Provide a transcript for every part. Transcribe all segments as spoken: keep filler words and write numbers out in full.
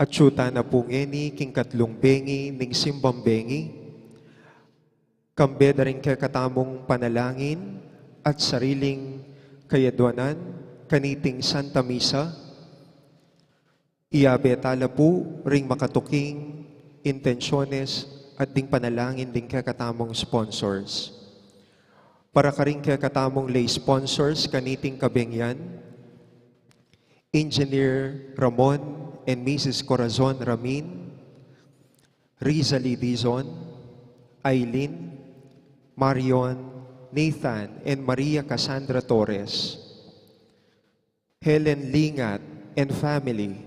Atyu tana pu ngeni king katlung bengi ning simbang bengi, kambe da ring kekatamung panalangin at sariling kayadwanan kaniting Santa Misa. Iyabe tala pu ring makatuking intensyones at ding panalangin ding kekatamung sponsors. Para karing kekatamung lay sponsors kaniting kabengian, Engineer Ramon and Missus Corazon Ramin, Rizali Dizon, Aileen, Marion, Nathan, and Maria Cassandra Torres, Helen Lingat and family,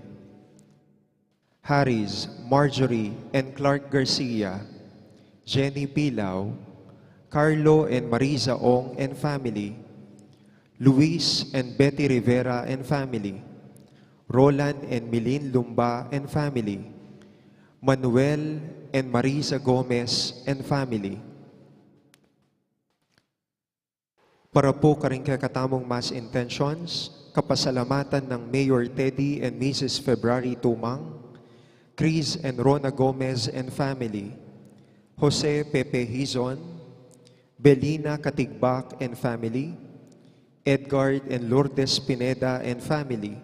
Harris, Marjorie, and Clark Garcia, Jenny Pilao, Carlo and Marisa Ong and family, Luis and Betty Rivera and family, Roland and Milin Lumba and family, Manuel and Marisa Gomez and family. Para pu karing kekatamung mass intentions, kapasalamatan nang Mayor Teddy and Missus February Tumang, Chris and Rona Gomez and family, Jose Pepe Hizon, Belina Katigbak and family, Edgard and Lourdes Pineda and family,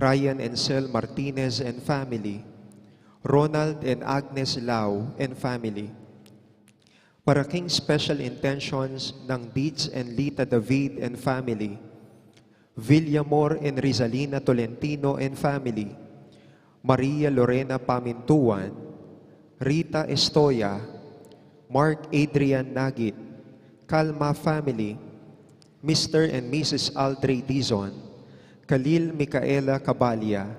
Ryan and Sel Martinez and family, Ronald and Agnes Lau and family. Para king special intentions nang Deeds and Lita David and family, Villamor and Rizalina Tolentino and family, Maria Lorena Pamintuan, Rita Estoya, Mark Adrian Nagit, Calma family, Mister and Missus Aldrey Dizon, Khalil Micaela Cabalia,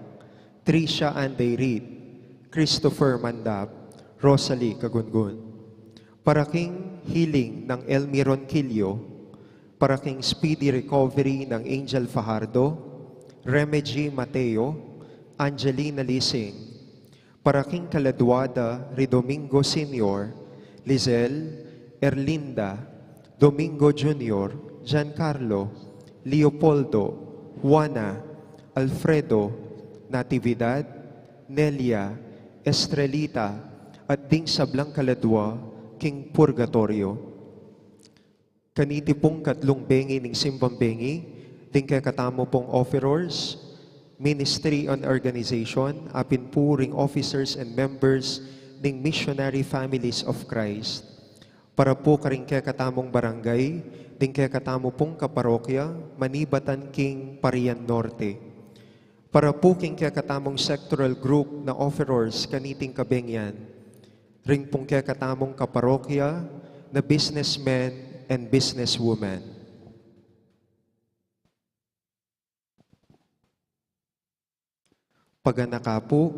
Tricia Anday Reed, Christopher Mandap, Rosalie Cagungun. Para king healing nang Elmi Ronquillo, para king speedy recovery nang Angel Fajardo, Remedy Mateo, Angelina Lising, para king kaladwa da ri Domingo Senior, Lizelle, Erlinda, Domingo Junior, Giancarlo, Leopoldo, Juana, Alfredo, Natividad, Nelia, Estrelita, at ding sablang kaladwa king purgatorio. Kaniti pung katlung bengi ning simbang bengi, ding kekatamu pung offerors, ministry and organization, apin pu ring officers and members ning Missionary Families of Christ. Para pu karing kekatamung barangay, ding kekatamu pung kaparokya, manibatan king Parian Norte. Para pu king kekatamung sectoral group na offerors kaniting kabengian, ring pung kekatamung kaparokya na businessmen and businesswomen. Paganaka pu,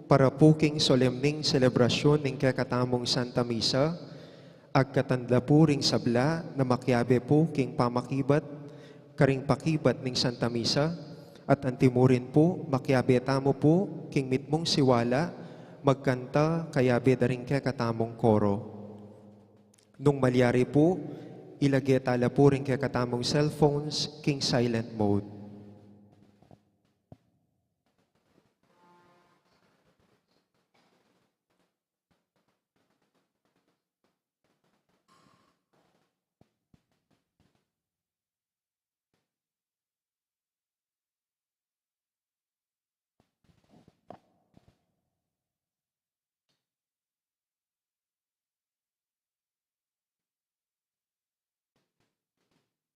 para pu king solemning selebrasyun ning kekatamung Santa Misa, agkatan da pu ring sabla na makiabe pu king pamakibat karing pakibat ning Santa Misa, at antimurin pu, makiabe tamu pu king mitmung siwala, magkanta kayabe da ring kekatamung koro. Nung malyari pu, ilage tala pu ring kekatamung cellphones king silent mode.